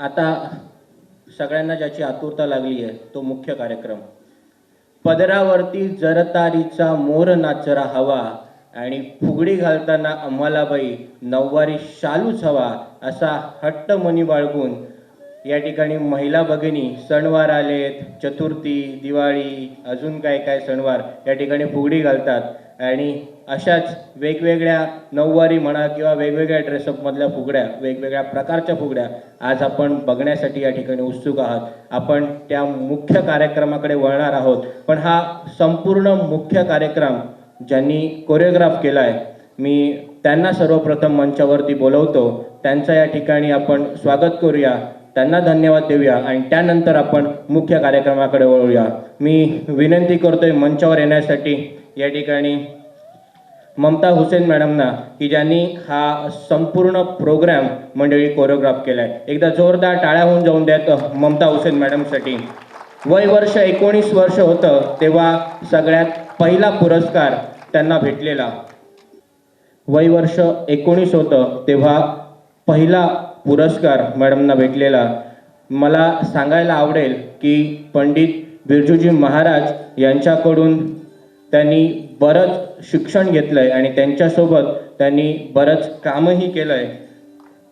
आता सगळ्यांना ज्याची आतुरता लागली आहे तो मुख्य कार्यक्रम. पदरावरती जरतारीचा मोर नाचरा हवा आणि फुगडी घालताना आम्हाला बाई नऊवारी शालूच हवा, असा हट्ट मनी बाळगून या ठिकाणी महिला भगिनी सणवार आलेत, चतुर्थी, दिवाळी, अजून काय काय सणवार या ठिकाणी फुगडी घालतात आणि अशाच वेगवेगळ्या नऊवारी म्हणा किंवा वेगवेगळ्या ड्रेसअपमधल्या फुगड्या, वेगवेगळ्या प्रकारच्या फुगड्या आज आपण बघण्यासाठी या ठिकाणी उत्सुक आहात. आपण त्या मुख्य कार्यक्रमाकडे वळणार आहोत, पण हा संपूर्ण मुख्य कार्यक्रम ज्यांनी कोरिओग्राफ केला आहे मी त्यांना सर्वप्रथम मंचावरती बोलवतो. त्यांचं या ठिकाणी आपण स्वागत करूया, त्यांना धन्यवाद देऊया आणि त्यानंतर आपण मुख्य कार्यक्रमाकडे वळूया. मी विनंती करतोय मंचावर येण्यासाठी या ठिकाणी ममता हुसेन मॅडमना, की ज्यांनी हा संपूर्ण प्रोग्राम मंडळी कोरिओग्राफ केला आहे. एकदा जोरदार टाळ्या होऊन जाऊन द्यात ममता हुसेन मॅडमसाठी. वय वर्ष 19 वर्ष होतं तेव्हा सगळ्यात पहिला पुरस्कार त्यांना भेटलेला. वय वर्ष 19 होतं तेव्हा पहिला पुरस्कार मॅडमना भेटलेला. मला सांगायला आवडेल की पंडित बिरजूजी महाराज यांच्याकडून त्यांनी बरंच शिक्षण घेतलं आहे आणि त्यांच्यासोबत त्यांनी बरंच कामही केलं आहे.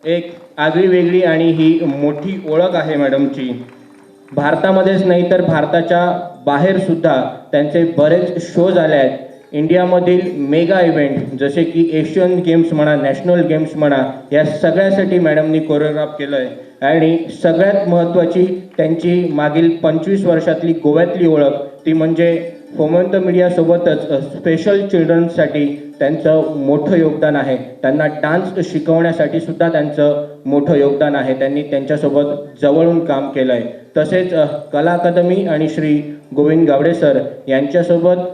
एक आगळी वेगळी आणि ही मोठी ओळख आहे मॅडमची. भारतामध्येच नाही तर भारताच्या बाहेरसुद्धा त्यांचे बरेच शो झाले आहेत. इंडियामधील मेगा इव्हेंट जसे की एशियन गेम्स म्हणा, नॅशनल गेम्स म्हणा, या सगळ्यासाठी मॅडमनी कोरिओग्राफ केलं आहे. आणि सगळ्यात महत्त्वाची त्यांची मागील 25 वर्षातली गोव्यातली ओळख ती म्हणजे फोमंत मीडियासोबतच स्पेशल चिल्ड्रन्ससाठी त्यांचं मोठं योगदान आहे. त्यांना डान्स शिकवण्यासाठी सुद्धा त्यांचं मोठं योगदान आहे. त्यांनी त्यांच्यासोबत जवळून काम केलं आहे. तसेच कला अकादमी आणि श्री गोविंद गावडे सर यांच्यासोबत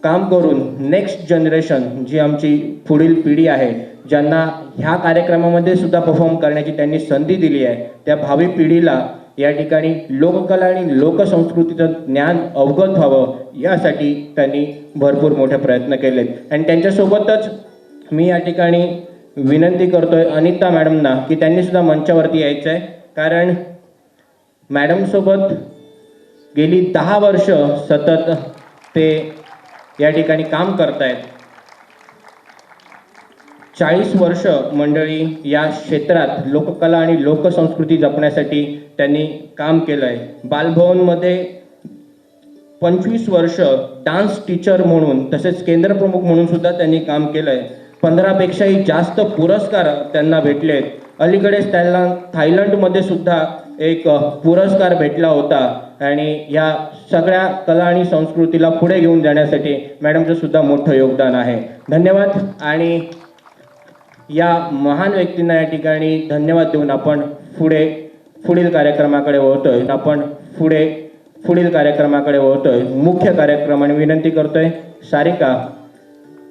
काम करून नेक्स्ट जनरेशन, जी आमची पुढील पिढी आहे, ज्यांना ह्या कार्यक्रमामध्ये सुद्धा परफॉर्म करण्याची त्यांनी संधी दिली आहे, त्या भावी पिढीला या ठिकाणी लोककला आणि लोकसंस्कृतीचं ज्ञान अवगत व्हावं यासाठी त्यांनी भरपूर मोठे प्रयत्न केलेत. आणि त्यांच्यासोबतच मी या ठिकाणी विनंती करतोय अनिता मॅडमना की त्यांनीसुद्धा मंचावरती यायचं आहे, कारण मॅडमसोबत गेली 10 वर्ष सतत ते या ठिकाणी काम करतायत. 40 वर्ष मंडळी या क्षेत्रात लोककला आणि लोकसंस्कृती जपण्यासाठी त्यांनी काम केलं आहे. बालभवनमध्ये 25 वर्ष डान्स टीचर म्हणून तसेच केंद्रप्रमुख म्हणून सुद्धा त्यांनी काम केलं आहे. 15पेक्षाही जास्त पुरस्कार त्यांना भेटलेत. अलीकडेच त्यांना थायलंडमध्ये सुद्धा एक पुरस्कार भेटला होता आणि या सगळ्या कला आणि संस्कृतीला पुढे घेऊन जाण्यासाठी मॅडमचं सुद्धा मोठं योगदान आहे. धन्यवाद. आणि या महान व्यक्तींना या ठिकाणी धन्यवाद देऊन आपण पुढे पुढील कार्यक्रमाकडे वळतोय. आपण पुढे पुढील कार्यक्रमाकडे वळतोय, मुख्य कार्यक्रम. आणि विनंती करतोय सारिका,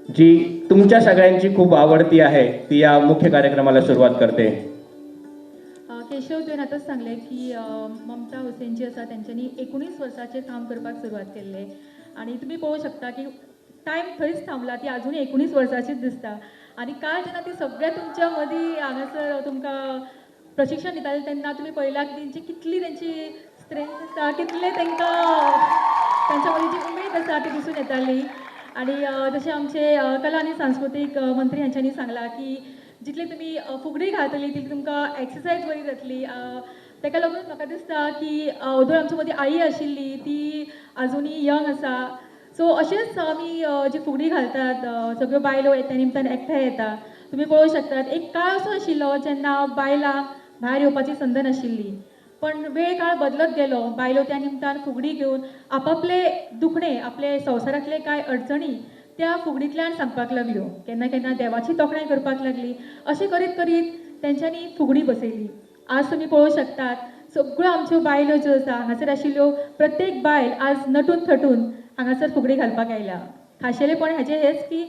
जी तुमच्या सगळ्यांची खूप आवडती आहे, ती या मुख्य कार्यक्रमाला सुरुवात करते. केशव, तुवें आतांच सांगलें की ममता हुसेन जी आसा तेंच्यांनी 19 वर्साचेर काम करपाक सुरवात केल्लें आनी तुमी पळोवंक शकता की टायम थंयच थांबला, ती आजुनूय 19 वर्साचीच दिसता. आनी काल जेन्ना ती सगळ्या तुमच्या मदीं हांगासर तुमकां प्रशिक्षण दिताले तेन्ना तुमी पळयलां की तेंची कितली तेंची स्ट्रेंथ आसा, कितले तांकां तांच्या मदीं जी उमेद आसा ती दिसून येताली. आनी जशें आमचे कला आनी सांस्कृतीक मंत्री हांच्यांनी सांगलां की जितली तुमी फुगडी घालतली तितली तुमकां एक्सरसायज बरी जातली. ताका लागून म्हाका दिसता की ओदोळ आमच्या मदीं आई आशिल्ली ती आजुनूय यंग आसा. सो अशेंच आमी जी फुगडी घालतात, सगळ्यो बायलो त्या निमतान एकठांय येता. तुमी पळोवंक शकतात एक काळ असो आशिल्लो जेन्ना बायलांक भायर येवपाची संद नाशिल्ली, पण वेळ काळ बदलत गेलो. बायलो त्या निमतान फुगडी घेवन आपापले दुखणे, आपले संवसारांतले कांय अडचणी त्या फुगडींतल्यान सांगपाक लागल्यो. केन्ना केन्ना देवाची तोखणाय करपाक लागली. अशें करीत करीत तेंच्यांनी फुगडी बसयली. आज तुमी पळोवंक शकतात सगळ्यो आमच्यो बायलो ज्यो आसा हांगासर आशिल्ल्यो, प्रत्येक बायल आज नटून थटून हांगासर फुगडी घालपाक आयल्या. खाशेलेपण हाचें हेंच की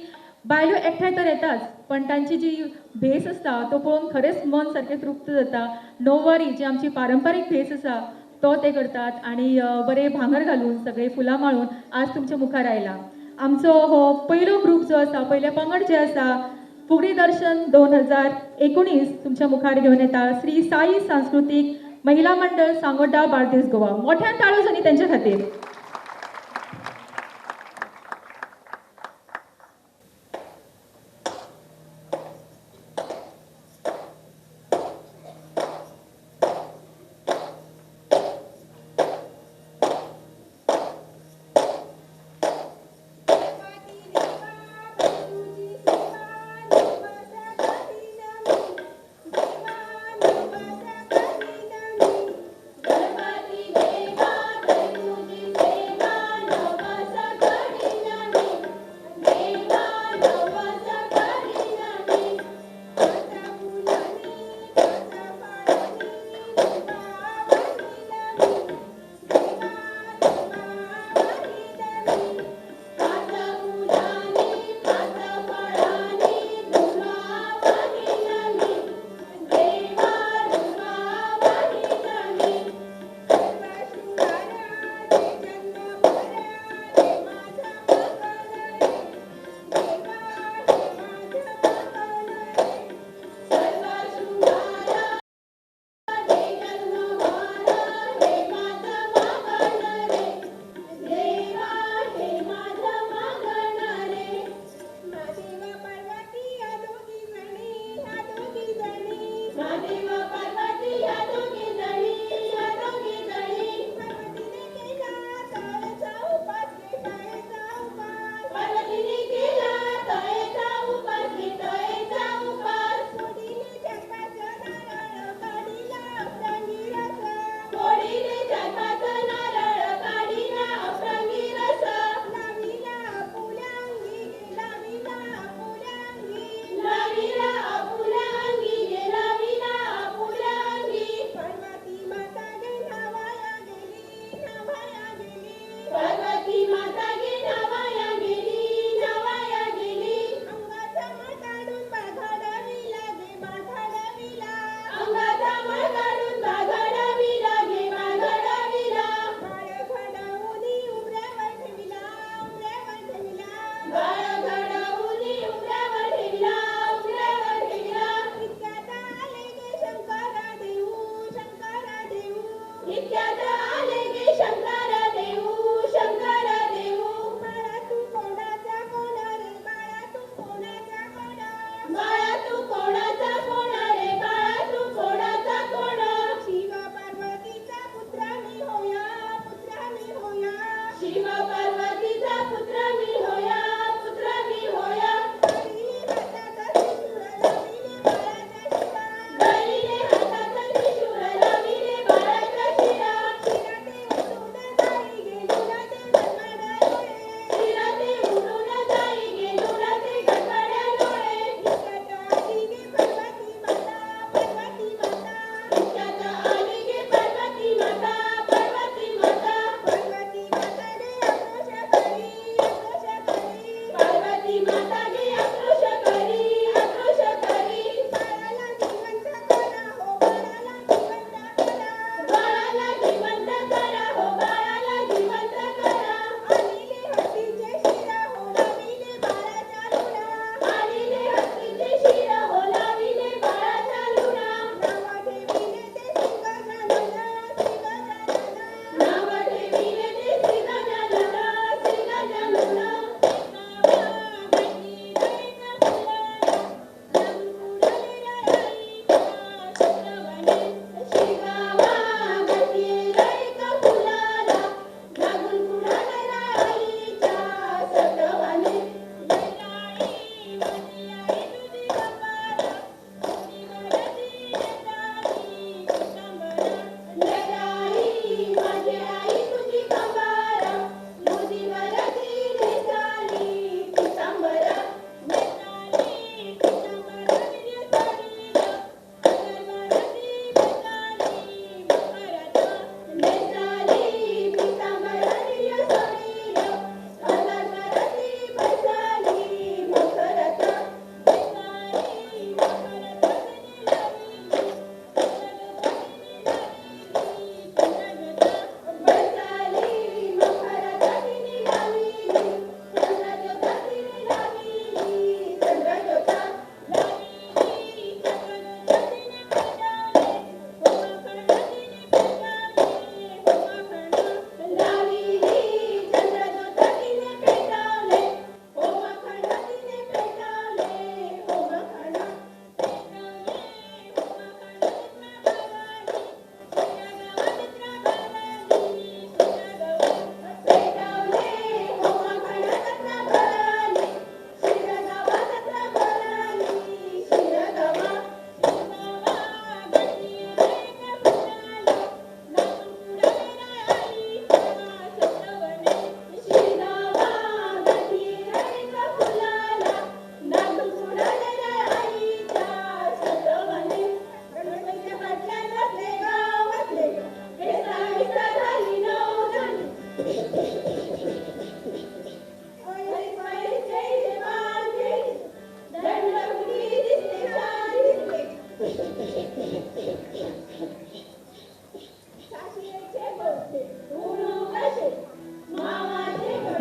बायलो एकठांय तर येताच, पण तांची जी भेस आसता तो पळोवन खरेंच मन सारकें तृप्त जाता. णववारी जी आमची पारंपारीक भेस आसा तो ते करतात आनी बरें भांगर घालून सगळे फुलां माळून आज तुमच्या मुखार आयला. आमचो हो पयलो ग्रूप जो आसा, पयले पंगड जे आसा, फुगडी दर्शन 2019 तुमच्या मुखार घेवन येता श्री साई सांस्कृतीक महिला मंडळ सांगोडा बार्देस गोवा. मोठ्यान टाळो जाली तेंच्या खातीर. गणपती देवा तुझी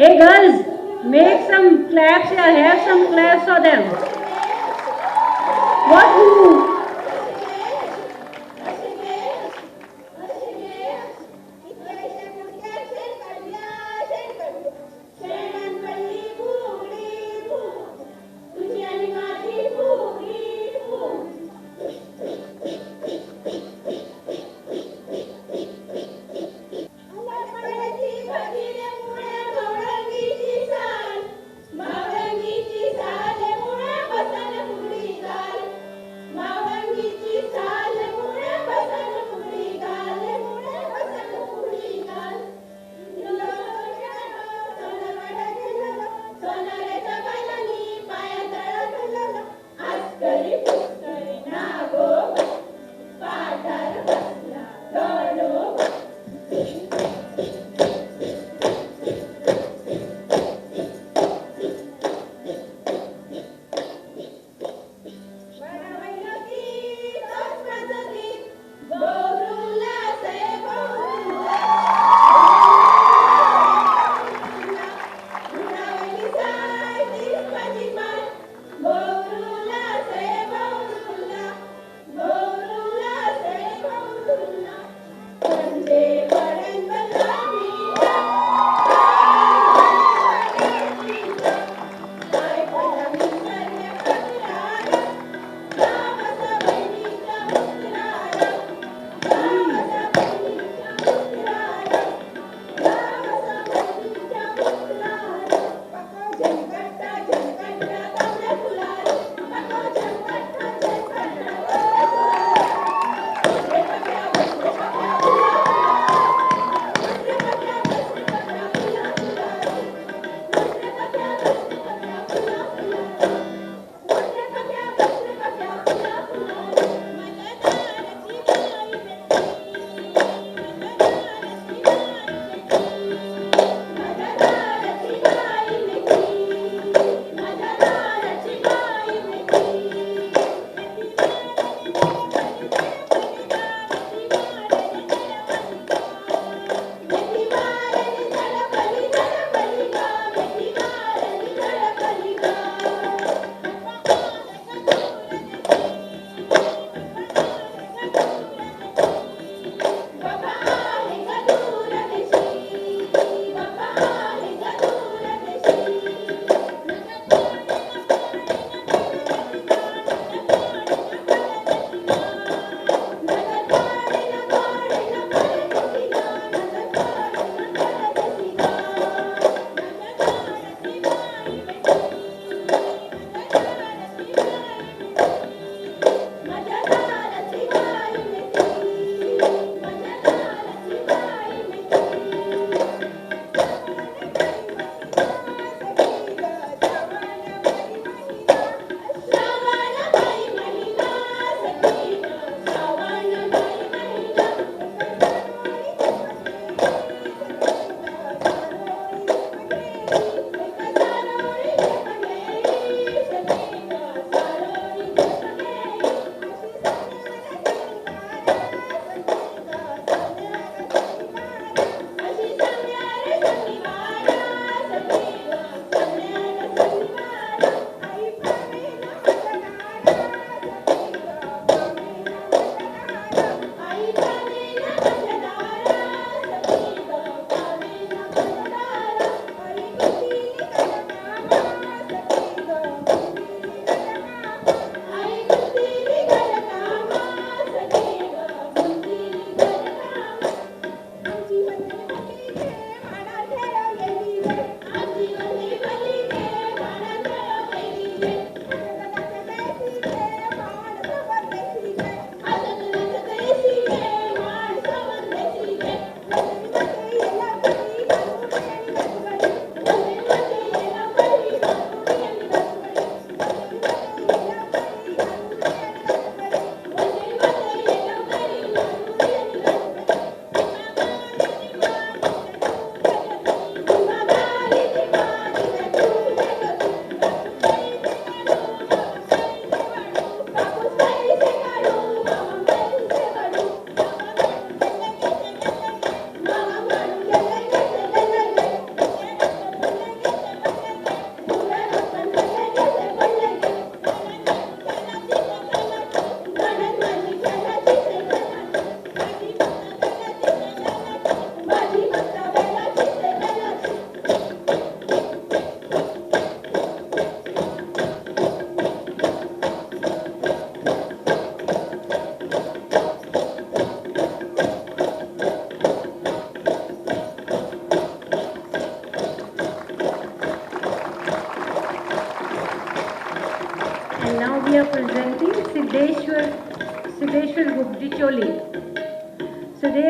Hey girls, make some claps or have some claps for them. What who?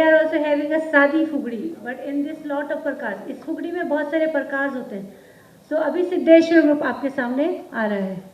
They are also having a सादी फुगड़ी, but in this lot of प्रकार। इस फुगड़ी में बहुत सारे प्रकार होते हैं। सो अभी सिद्धेश्वर ग्रुप आपके सामने आ रहा है।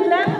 घेतलाय.